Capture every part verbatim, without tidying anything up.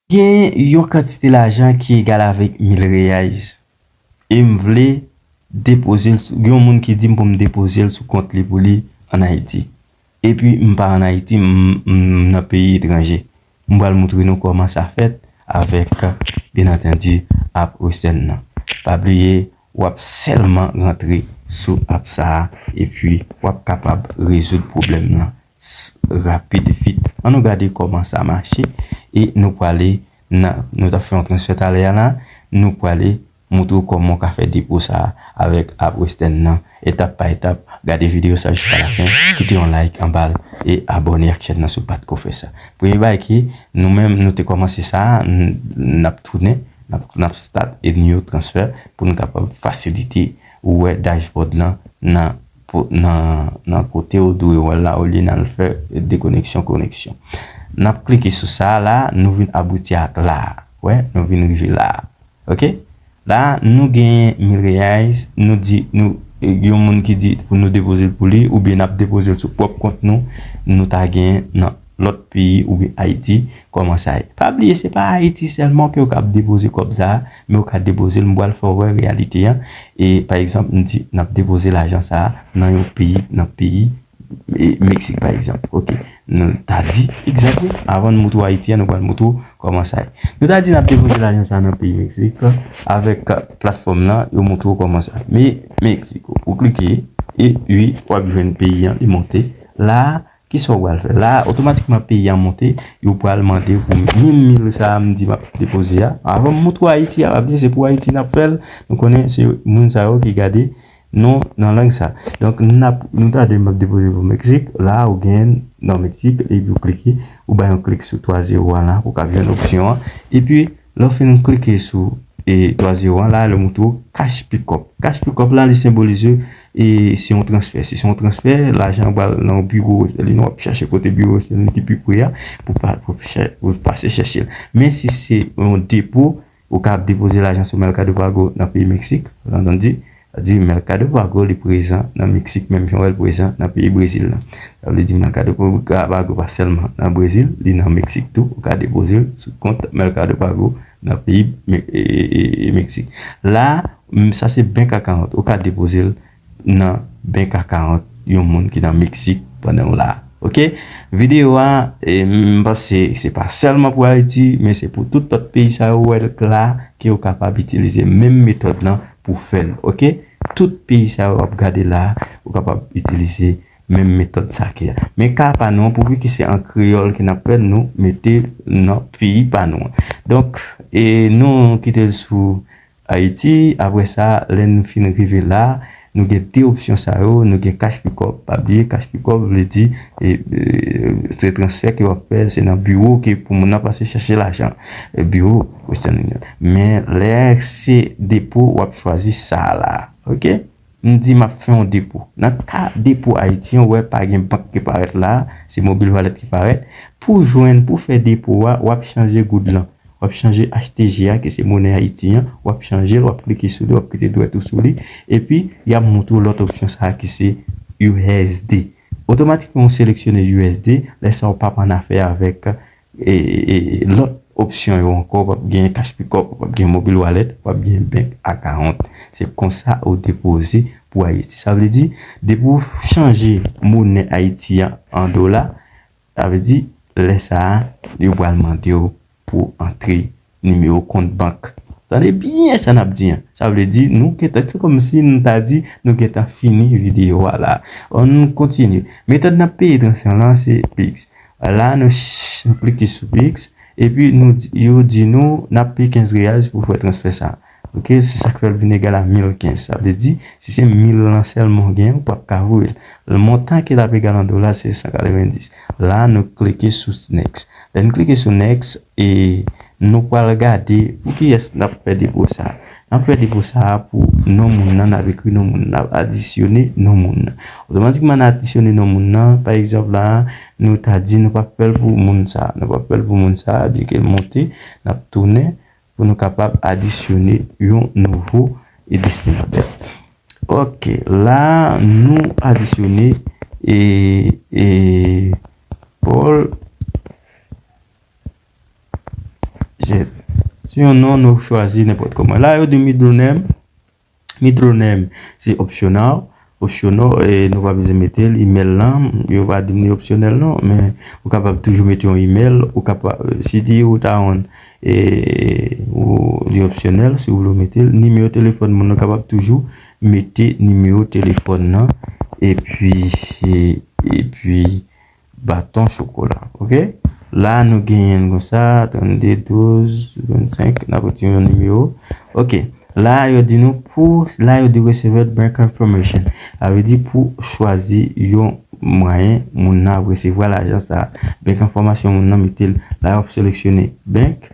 Gen yon kantite lajan ki egal avèk mil reais. E m vle depoze l sou, gen yon moun ki di m pou m depoze l sou kont li pou li ann Ayiti. Epi m pa ann Ayiti, m, m nan peyi etranje. M pral moutre nou kòman sa fèt avèk, byen antandi, app Western nan. Pa bliye, w ap sèlman rantre sou app sa a, epi w ap kapab rezoud pwoblèm nan s-, rapid, vit. Ann nou gade kòman sa mache, e nou prale nan, nou t ap fè yon transfè talè a la, nou prale moutre w kòman w ka fè depo sa a avèk app Western nan, etap pa etap. Gade videyo sa a jiska lafen, kite yon like anba l e abòne ak chèn nan si w pa t ko fè sa. Premye bagay ki nou menm nou te kòmanse sa a, n-, n ap tounen, n ap, n ap start a new transfer pou nou kapab fasilite ou wè dashboard lan nan, nan, nan kote ou dwe wè l la, olye n al fè dekoneksyon, koneksyon. N ap klike sou sa a la, nou vin abouti ak la a. Wè, nou vin rive la a. Ok? La, nou genyen mil reais, nou di, nou, e, yon moun ki di pou nou depoze l pou li, oubyen n ap depoze l sou pwòp kont nou, nou ta genyen nan lòt peyi oubyen Ayiti, kòman sa ye. Pa bliye, se pa Ayiti sèlman ke w kab depoze kòb sa a, men w ka depoze l, m pral fè w wè reyalite an. E, pa egzanp, m di, n ap depoze lajan sa a nan yon peyi, nan peyi, e, Meksik, pa egzanp. Ok, nou ta di, egzanp, wi, avan n moutre w Ayiti an, nou pral moutre w kòman sa ye. Nou ta di n ap depoze lajan sa a nan peyi Meksik, avèk, e, platfòm lan, yo moutre w kòman sa ye. Me, Meksiko, ou klike, e wi, w ap jwenn peyi an, li monte. La, kisa w pral fè? La, otomatikman peyi a monte, yo pral mande pou menm mil sa a m di m ap depoze a. Avan m moutre w Ayiti a, pa bliye se pou Ayiti n ap fè l. Nou konnen se moun sa yo ki gade non nan lang sa. Donk, n ap, nou ta di m ap depoze pou Meksik. La, ou gen nan Meksik, epi ou klike, ou bay yon klik sou twa zewo a la pou w ka jwenn opsyon an. Epi, lè w fin klike sou, e, twa zewo a la, li moutre w Cash Pickup. Cash Pickup la, li senbolize, e, se yon transfè. Si se yon transfè, lajan pral nan biwo Western Union, w ap chache kote biwo Western Union ki pi pre a pou pa, pou chè-, pou pase chèche l. Men si se yon depo, ou ka depoze lajan sou Mercado Pago nan peyi Meksik, byen antandi, sa di Mercado Pago li prezan nan Meksik, menm jan w wè l prezan nan peyi Brezil la. Sa vle di Mercado Pago pa sèlman nan Brezil, li nan Meksik tou. Ou ka depoze l sou kont Mercado Pago nan peyi Me-, e, e, e, e, Meksik. La, m, sa se bank account. Ou ka depoze l nan bank account yon moun ki nan Meksik pandan w la. Ok? Videyo a, e, m panse se pa sèlman pou Ayiti, men se pou tout lòt peyi sa yo wè l la, ke w kapab itilize menm metòd lan pou fè l. Ok? Tout peyi sa yo w ap gade la, ou kapab itilize menm metòd sa ki a. Men ka pa nou an, pouvi ke se an kreyòl ke n ap fè l, nou mete nan peyi pa nou an. Donk, e nou kite l sou Ayiti. Apre sa, lè nou fin rive la, nou gen de opsyon sa yo, nou gen Cash Pickup. Pa bliye, Cash Pickup vle di, e, e, se transfè ke w ap fè, se nan biwo ke pou moun nan pase chèche lajan. E, biwo Western Union. Men lè se depo, w ap chwazi sa la. Ok? M di m ap fè yon depo. Nan ka depo Ayiti an, w wè pa gen bank ki parèt la, se Mobil Wallet ki parèt. Pou jwenn, pou fè depo a, w ap chanje goud lan. W ap chanje H T G a, ki se monè Ayiti an, w ap chanje l, w ap klike sou li, w ap kite dwèt ou sou li, epi y ap moutre w lòt opsyon sa a ki se U S D. Otomatikman, w seleksyone U S D, lè sa a w p ap annafè avèk e, e, e, lòt opsyon yo ankò, w p ap gen Cash Pickup, w p ap gen Mobil Wallet, w p ap gen bank account. Se konsa ou depoze pou Ayiti. Sa vle di, depi w chanje monè Ayiti an an dola, sa vle di, lè sa a, yo pral mande w pou antre nimewo kont bank. Tande byen sa n ap di an. Sa vle di, nou gentan, se kòmsi nou ta di, nou gentan fini videyo a la. Ann kontinye. Metòd n ap peye transfè lan, se Pix. La, nou ch-, nou klike sou Pix, epi nou di, yo di nou, n ap peye kenz reais pou fè transfè sa. Ok, se sa k fè l vin egal a mil kenz. Sa vle di, si se mil lan sèlman w gen, ou p ap ka voye l. Montan ke l ap egal an dola, se san katrevenndis. La, nou klike sou Next. Lè n klike sou Next, e nou pral gade pou kiyès n ap fè depo sa a. N ap fè depo sa a pou non moun nan, n ap ekri non moun nan, n ap adisyone non moun nan. Otomatikman, n adisyone non moun nan, pa egzanp la, nou ta di nou p ap fè l pou moun sa a, nou p ap fè l pou moun sa a, byenke l monte, n ap tounen pou nou kapab adisyone yon nouvo e destinatè. Ok, la, nou adisyone e, e Paul. Jet. Se yon non nou chwazi nenpòt kòman. La, yo di middle name. Middle name, se optional. Optional, e, nou pa bezwen mete l, email lan, yo pa di m li opsyonèl non, men ou kapab toujou mete yon email, ou kapab, si di ou ta yon, e, ou, li opsyonèl, si ou vle mete l, nimewo telefòn moun nan kapab toujou mete nimewo telefòn nan, epi, e, epi, baton chokola, oke? La, nou genyen l konsa, trannde, douz, vennsenk, n ap retire yon nimewo. Oke, la, yo di nou pou, la, yo di receive bank information. Sa vle di pou chwazi yon mwayen moun nan ap resevwa lajan sa. Bank enfòmasyon moun nan mete l. La, yo ap seleksyone bank.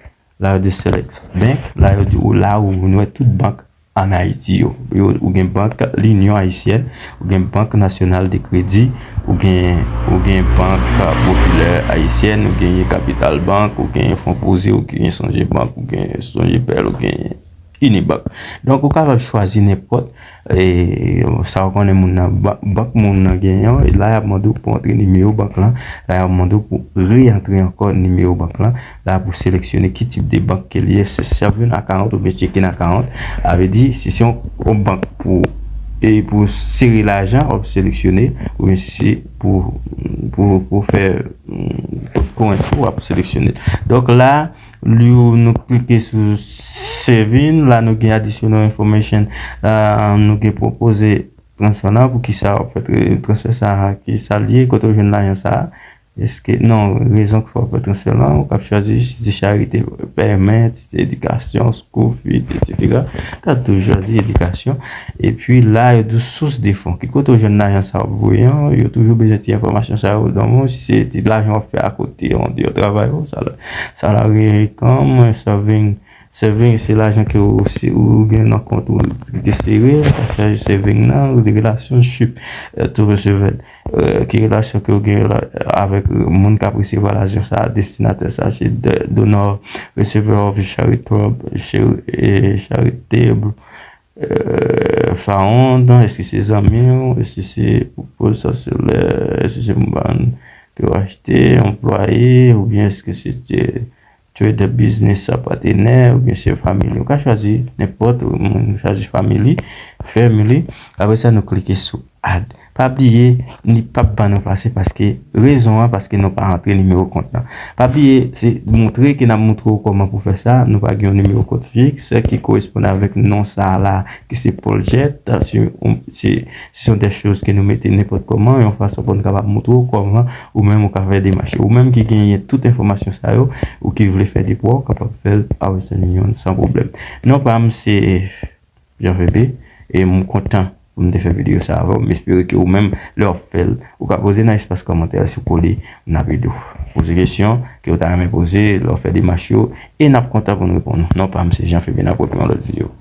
La, yo di select bank. La, yo di ou la ou vin wè tout bank an Ayiti yo. Yo, ou gen bank Linyon Ayisyèn, ou gen Bank Nasyonal de Kredi, ou gen, ou gen Bank Popilè Ayisyèn, ou gen Kapital Bank, ou gen Fonds Posé, ou gen Sonje Bank, ou gen Sonje Pèl, ou gen Unibank. Donk, ou kapab chwazi nenpòt, e, sa ou konnen moun nan, ba-, bank moun nan genyen, e la, y ap mande w pou antre nimewo bank lan, la, y ap mande w pou re-antre ankò nimewo bank lan, la pou seleksyone ki tip de bank ke li ye, se saving account oubyen checking account. Sa vle di, si se yon, yon bank pou, e pou sere lajan, w ap seleksyone, oubyen si se pou, pou, pou fè, mm, kont kouran tou, w ap seleksyone. Donk la, li, nou klike sou saving, la nou gen additional information, la nou gen pwopoze transfè la, pou ki sa w ap fè transfè sa, ki sa l ye, kote w jwenn lajan sa. Èske, non, rezon ki fè w ap fè transfè lan, ou kab chwazi si se charite, pèmèt, si se edikasyon, school fees, etsetera. Ou kab toujou chwazi edikasyon. Epi la, yo di w source de fonds. Ki kote w jwenn lajan sa w ap voye an, yo toujou bezwen ti enfòmasyon sa yo. Donk, si se ti lajan w ap fè akote, andeyò travay ou, sa la, salary income, saving, saving, se lajan ke ou, si ou gen nan kont ou ki te sere, ou ka chwazi saving nan, ou de relationship, eh, to recevoir, eh, ki relasyon ke ou gen la, avèk moun k ap resevwa lajan sa, destinatè sa, se de, donor, receiver of charitable, chari-, eh, charitable, eh, fund, èske se zanmi w, èske se pou poz sa se lè, èske se moun ke w achte, anplwaye, oubyen èske se te trade business sa patenè, oubyen se family. Ou ka chwazi nenpòt moun, chwazi family, family. Apre sa, nou klike sou add. Pa bliye, li p ap ban nou pase paske rezon an, paske nou pa antre nimewo kont lan. Pa bliye, se montre ke n ap montre w kòman pou fè sa. Nou pa gen yon nimewo kont fiks ki koresponn avèk non sa la, ki se Paul Jet. Se, se, se yon de choz ke nou mete nenpòt kòman, yon fason pou nou kapab montre w kòman ou menm ou ka fè demach yo. Ou menm ki genyen tout enfòmasyon sa yo, ou ki vle fè depo a, ou kapab fè l a Western Union san pwoblèm. Non pa m se Jean Febe, e m kontan pou m te fè videyo sa avè w. M espere ke ou menm, lè w ap fè l, ou ka poze nan espas kòmantè a, si w kole, n ap ede w. Poze kesyon ke w ta renmen poze, lè w fè demach yo, e n ap kontan pou n reponn ou. Non pa m se Jean Febe, n ap retwouve yon lòt videyo.